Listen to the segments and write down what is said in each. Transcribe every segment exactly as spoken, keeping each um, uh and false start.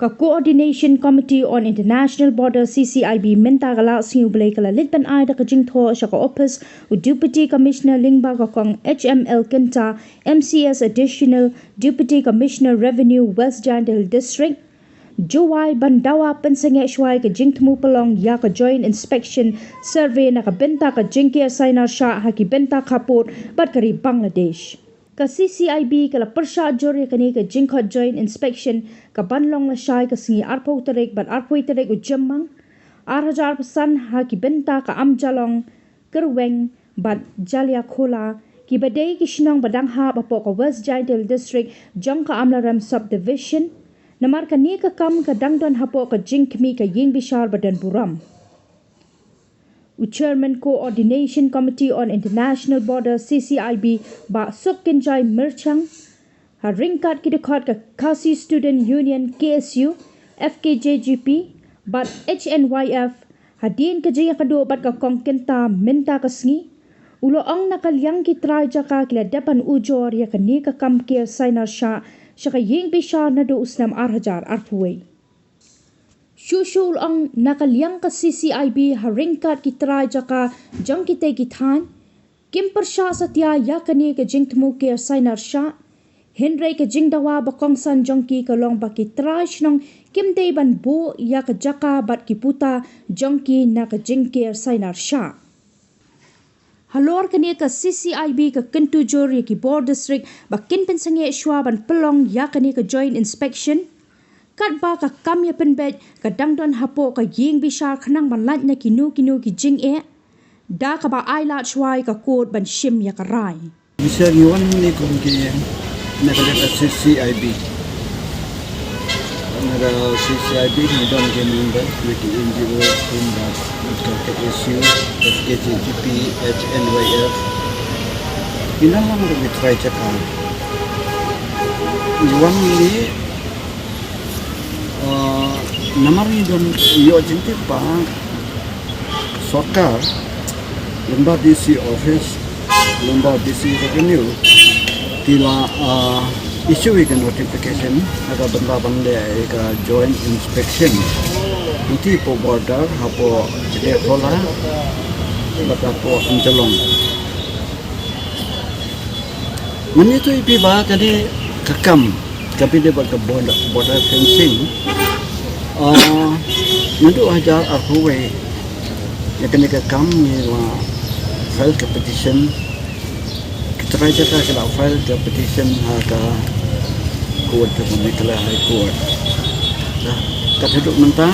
Ka Coordination Committee on International Border, C C I B, mynta ka la sngi U Blei ka la leit ban ai da ka jingthoh sha ka ophis u Deputy Commissioner lyngba ka kong H M L Kynta, M C S, Additional Deputy Commissioner Revenue, West Jaintia Hills District, Jowai, ban dawa pynsangeh shuwa ïa ka jingthmu pynlong ïa ka Joint Inspection Survey na ka bynta ka jingker sainar shah ha ki bynta khappud bad ka ri Bangladesh. Ka C C I B ka la pyrshah jur ïa kane ka jingkhot Joint Inspection ka ban long lashai ka sngi arphew tarik bad arphew tarik u Jymmang ar hajar arphew san ha ki bynta ka Amjalong, Kyrweng bad Jaliakhola, kiba dei ki shnong ba dang hap hapoh ka West Jaintia Hills District jong ka Amlarem Subdivision. Namar kane ka kam ka dang don hapoh ka jingkhmih ka ïing bishar ba don burom. U Chairman Coordination Committee on International Border, C C I B, Bah Sukkynjai Myrchang, ha ryngkat ki dkhot ka Khasi Student Union, K S U, F K J G P bad H N Y F, hadien ka jingïakynduh bad ka kong Kynta mynta ka sngi, u la ong na ka liang ki trai jaka ki la dep ban ujor ïa kane ka kam ker sainar shah sha ka ïing bishar naduh u snem ar hajar arphew wei. Shuh shuh u la ong na ka liang ka C C I B ha ryngkat ki trai jaka jong kitei ki thaiñ kim pyrshah satia ïa kane ka jingthmu ker sainar shah. Hynrei ka jingdawa ba kongsan jong ki ka long ba ki trai shnong kim dei ban buh ïa ka jaka bad ki puta jong ki na ka jingker sainar shah. Halor kane ka C C I B ka kyntu jur ïa ki bor district ba kin pynsangeh shuwa ban pynlong ïa kane ka Joint Inspection. Katba ka kam ïa pynbeit ka dang don hapoh ka ïing bishar khnang ban lait na kino kino ki jingeh, da kaba ai lad shuwa ïa ka court ban shim ïa ka rai. Bishar ngi wan ne kum ki na ka liang ka C C I B. Na ka C C I B ngi don ki member na ki N G O, kumba ka K S U, F K J G P, H N Y F. Ngi nang lang ruh ngi trai jaka. Ngi wan ne, ah, namar ngi don ïoh jingtip ba sorkar, lyngba D C office, lyngba D C revenue, ki la, ah, issue ïa ka notification ha ka bynta ban leh ïa ka joint inspection. Ngi tip hapoh border, hapoh Jaiawadong bad hapoh Anjalong. Ngan ïathuh ïa phi ba kane ka kam, ka phi dei bad ka border, border fencing. Ah, naduh hajar arphew wei ïa kane ka kam ngi la file ka petition. Ki trai jaka ki la file ka petition ha ka court, ka Meghalaya High Court. Dah, ka haduh mynta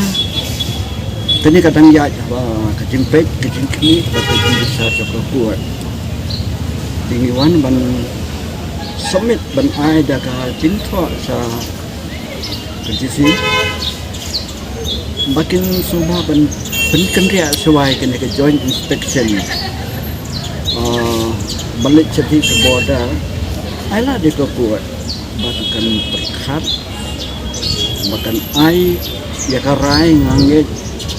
kane ka dang ïaid ba ka jingpeit, ka jingkhmih bad ka jingbishar jong ka court. Te ngi wan ban submit, ban ai da ka jingthoh sha ka D C ba kin sngewbha ban pynkynriah shuwa ïa kane ka joint inspection. Ah, ban leit sha border, ai lad ïa ka court ba kan pyrkhat, ba kan ai ïa ka rai. Nga ngeit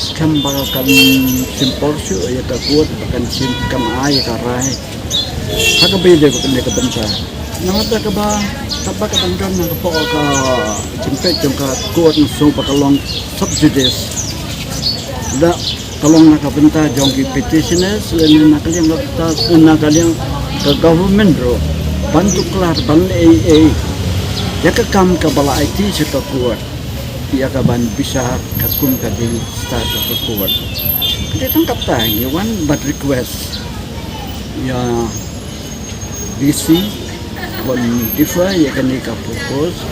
skhem ba kan shim por shuh ïa ka court ba kan shim, kan ai ïa ka rai ha kaba ïadei bad kane ka bynta. Namar da kaba, kaba ka dang don na ka por ka jingpeit jong ka court, ngi sngew ba ka long sub judice. Da ka long na ka bynta jong ki petitioners lane na ka liang ka bynta, na ka liang ka government ruh ban tuklar, ban leh ei ei ïa ka kam kaba la aiti sha ka court, ïa ka ban bishar katkum ka jingstad jong ka court. Te tang katta ngi wan ban request ïa D C ban defer ïa kane ka proposed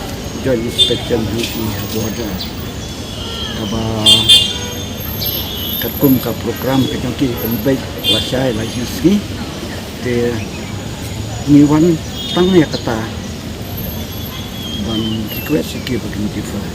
joint inspection ha ki border. Kaba katkum ka program ka jong ki, kan beit lashai la shi sngi. Te ngi wan tang ïa kata ban request ïa ki ba kin defer.